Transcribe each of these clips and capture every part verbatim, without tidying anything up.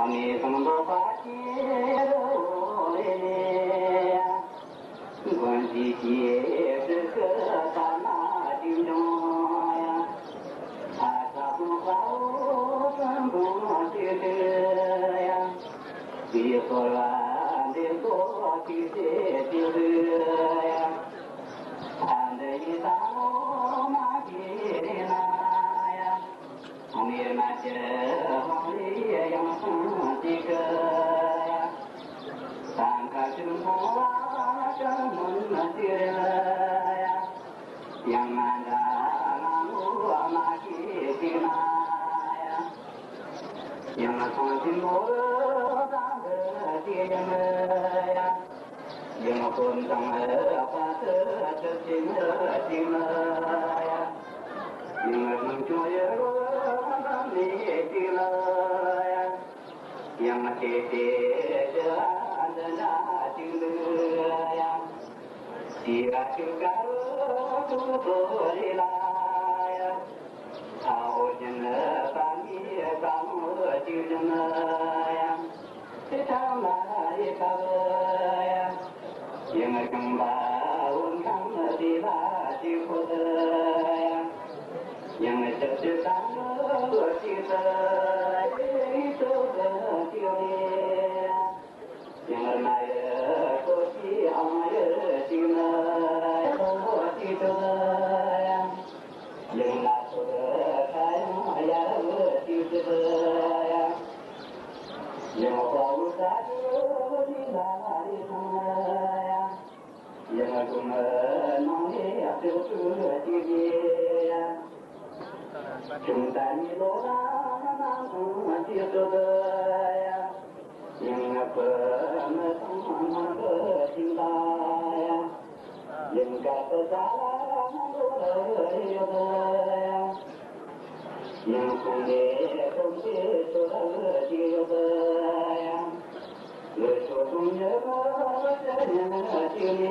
ངེས་སོང་དོ་པ་ཁྱེད་རོ་རེ་ནས། མགོན་གྱི་སྐྱེས་སུ་ཁ་ཐ་ན་ཅིག་འབྱུང་ཡ། ཨ་ས་ཀུ་ས་འོ་ཀུན་འབུམ་ཅིག་ཏུ་ཡ། དེའི་སོལ་བ་འདི་ཚོ་ཅིག་ཏེ་ཅིག་ཏུ་ཡ། ཨ་འདི་ཡི་ས་འོ་མ་ཁྱེད་རེ་ན་ཡ། ངེས་མ་ཅི་ཧང་ལི་ཡང་སོང་ཅིག་གི། སང་ཁ་ཆུ་མོ་བ་ཀ་མུན་ན་ཅི་རེ་ཡ། ཡང་མ་འདྲ་ང་ངུ་བ་མ་ཁྱེད་ཅིག་ན་ཡ། ཡང་སོང་ཅི་མོ་བ་དང་གི་ཅི་ཡང་ཡ། ཡང་ཀུན་དང་ལྷག་པ་དུ་ཅི་ཅི་མི་ཅི་མི་ཡ། ཡང་རང་བྱུང་ཡེ་རོ་དང་ནི་ཅི་ལ་ཡ། ཡང་དེ་དེ་ཅི་ལ་འདི་འདྲ་ཅི་ལ་ཡ། ཅི་ལ་ཅི་ག་རོ་ཏུ་ཏོ་རི་ལ་ཡ། ཨ་ཧོ་ཅི་ནི་པ་ནི་པ་མོ་ཅི་ལ་ན་ཡ། ཚེ་ཐ་མ་རེ་ཐ་བ་ཡ། ཡང་ཀྱང་བ་འོན་ཀྱང་དེ་ལ་ཅི་ཁོ་ད་ཡ། ཡང་ཅི་ཅི་ད་ནོ་ཅི་ད་ཡེ་ཏོ་ད་ཅི་རེ་ཡ། ཡང་ན་ཡ་ཏོ་ཅི་ཨ་མ་ཡ་ཅི་ན་ཡ་ཏོ་ཅི་ད་ཡ། ཡང་ན་ཏོ་ད་ཡང་ཡ་ཅི་ཅི་ད་ཡ། ཡང་པ་ལུ་ས་ཅི་ལ་ལ་རི་ཐང་ཡ། ཡང་ཀུ་མ་ནང་ལས་ཡ་ཅི་ཅི་ཅི་ཅི་ཡ། ཅུང་ད་ནི་ལོ་ལ་ནང་ཐང་ཅི་ཅི་ད་ཡ། ཡང་ན་པ་མ་ཐང་མ་པ་ཅི་ད་ཡ། ཡང་ཀ་པ་ས་ལ་ནང་ལོ་ལ་ཡ་ད་ཡ། ཡང་སོང་ནས་སོང་སྟེ་ཚོ་ར་ཅིག་ཡོད་ཡ། ལས་ཚོ་སོང་ཉེ་བ་ཅི་ཉེ་ཅིག་ནས་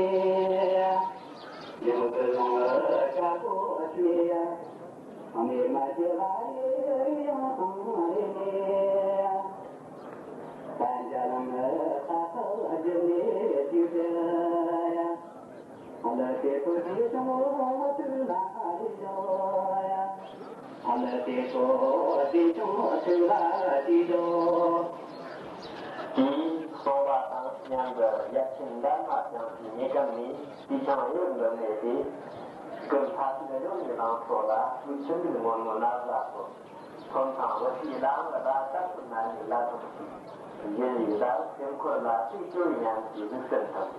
ཡ། ཡང་སོ་ལོང་ལ་དཀར་པོ་ཅིག་ཡ། ཨ་མེ་མ་ཅི་ལ་ཡེ་ཡང་སོང་རེ་ནས་ཡ། ད་འཇའ་ལམ་ལ་ཁ་ཁ་ལ་ཅིག་ནས་ཅིག་ཡ། ཨ་ལ་དེ་ཚོ་དེ་ཚོ་དུ་ལ་ཨ་རི་ཡོ་ཡ། ཨ་ལ་དེ་ཚོ་དེ་ཚོ་དུ་ལ་དེ་ཡོ། དེའི་གསུངས་པ་དང་མཉམ་དུ་ཡབ་ཆེན་འདན་མ་བྱང་ཆུབ་ཉེ་གམ་ནས་དེ་ཆང་གཡུར་འདི་གནས་ཏེ། སྐུ་མཐའ་དག་རིང་ནས་ལང་ཚོ་ལ་དུས་ཆུ་འདུག་སྔོན་མོ་ན་བཟའ་ཚོ། ཐོན་ཐང་བུ་ཤི་ལའང་ལ་ད་ལྟ་ཁུ་ན་ནི་ལ་ཐུག་ཅིག་ཡིན་ཡིན་ད་སེམས་ཁོར་ལ་ཚིག་ཅུང་ཡང་གི་གཟུགས་སེམས་དང་།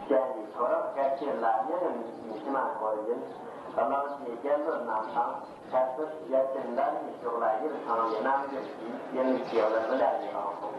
ཅན་གྱི་ཐོ་རབ་སྐད་ཆེན་ལ་སྙན་མི་མི་ཤི་མ་འཁོར་ཡིན། གླང་ཆེན་རྒྱལ་བློན་རྣམས་དང་ཆབ་སྲིད་རྒྱལ་ཆེན་འདན་མའི་ཕྱོགས་ལ་ཡིད་ཚང་བའི་རྣམ་འགྱུར་གྱིས་ཡིན་ལུགས་ཀྱི་བླ་མི་ལ་ཡི་ལང་ཐོང་།